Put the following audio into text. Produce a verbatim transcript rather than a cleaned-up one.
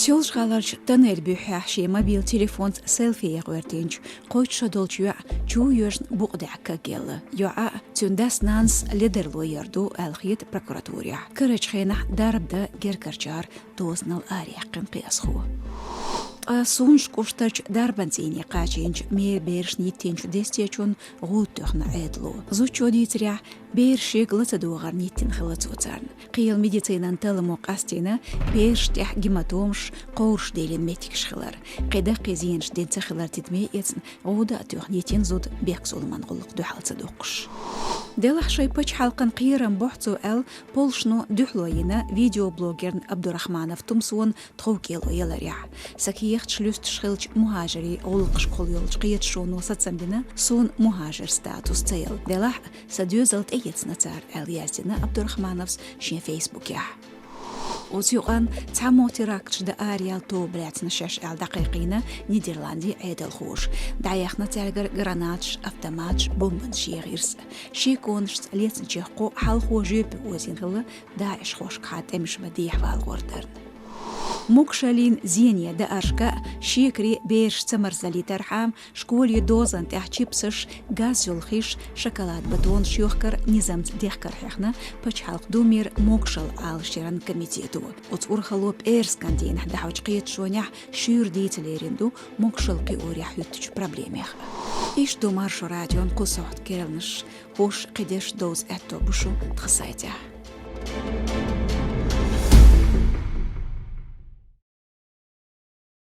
Соьлжа-ГӀаларчу тоннель буьххьехь шен мобил телефонца селфи гӀоьртинчу кхойтта шо долчу йоьӀан чу а йоьжна букъ даьӀахк кагъелла. ЙоӀа а, цуьнан дас-нанас ледарло яр ду аьлла хета прокуратурехь. Карарчу хенахь дарба дан гергарчара дозанал араяьккхина кхиазхо. Ткъа Сунжа кӀуштарчу дарбан цӀийне кхачийначу мера берашна йиттинчу дестечунна гӀуда тоьхна Ӏедало. Зудчо дийцарехь, бераш шега ла ца догӀарна йиттина хилла цо царна. Кхелан медицинан талламо къастийна, берашна тӀехь гематомаш, кховраш дийлина меттигаш хилар. Кхин даккхий зенаш дина ца хилар тидаме эцна, гӀуда а тоьхна йитина зуда бехк-зуламан гӀуллакх дуьхьал ца доккхуш. Делахь шайн пачхьалкхан кхерам бохьу цо аьлла, полшано дуьхьало йина видеоблогерна Абдурахманов Тумсона тхов-кӀело яларехь. Сан кехаташ луьстуш хиллачу мухӀажарийн гӀуллакхашкахула йолчу кхеташоно сацам бина, суна мухӀажаран статус ца яла. Делахь а, сан доьзал тӀеэцна цара, аьлла яздина Абдурахмановс шен фейсбукехь. Оцу юкъанна цхьаммо теракташ дан араяьлла тоба лаьцна шаьш аьлла дӀакхайкхийна Нидерландийн Ӏедалхоша. ДӀаяьхна цаьргара гранаташ, автоматаш, бомбанаш ян гӀирс. Шеконашца лецначех кхо хьалхо жоьпе озийна хилла ДАИШ-хошкахьа тӀемаш бан дехьавала гӀортарна. Могашаллин зене дааршка а, шекаре бераш цамарзаллин тархьама, школе дозанна тӀехь чипсаш, газ йолу хиш, шоколад батонаш йохкар низамца дехкар хьехна Пачхьалкхан Думера могашалла Ӏалашъяран комитето. Оцу урхалло пӀераскан дийнахь дахьочу кхеташонехь шуьйра дийца лерина ду могашалла кхиорехь хӀуьттучу проблемех. Иштта ду Маршо радион кху сохьта керланаш. ХӀорш, кхидерш довза аьтто бу шун тхан сайтехь.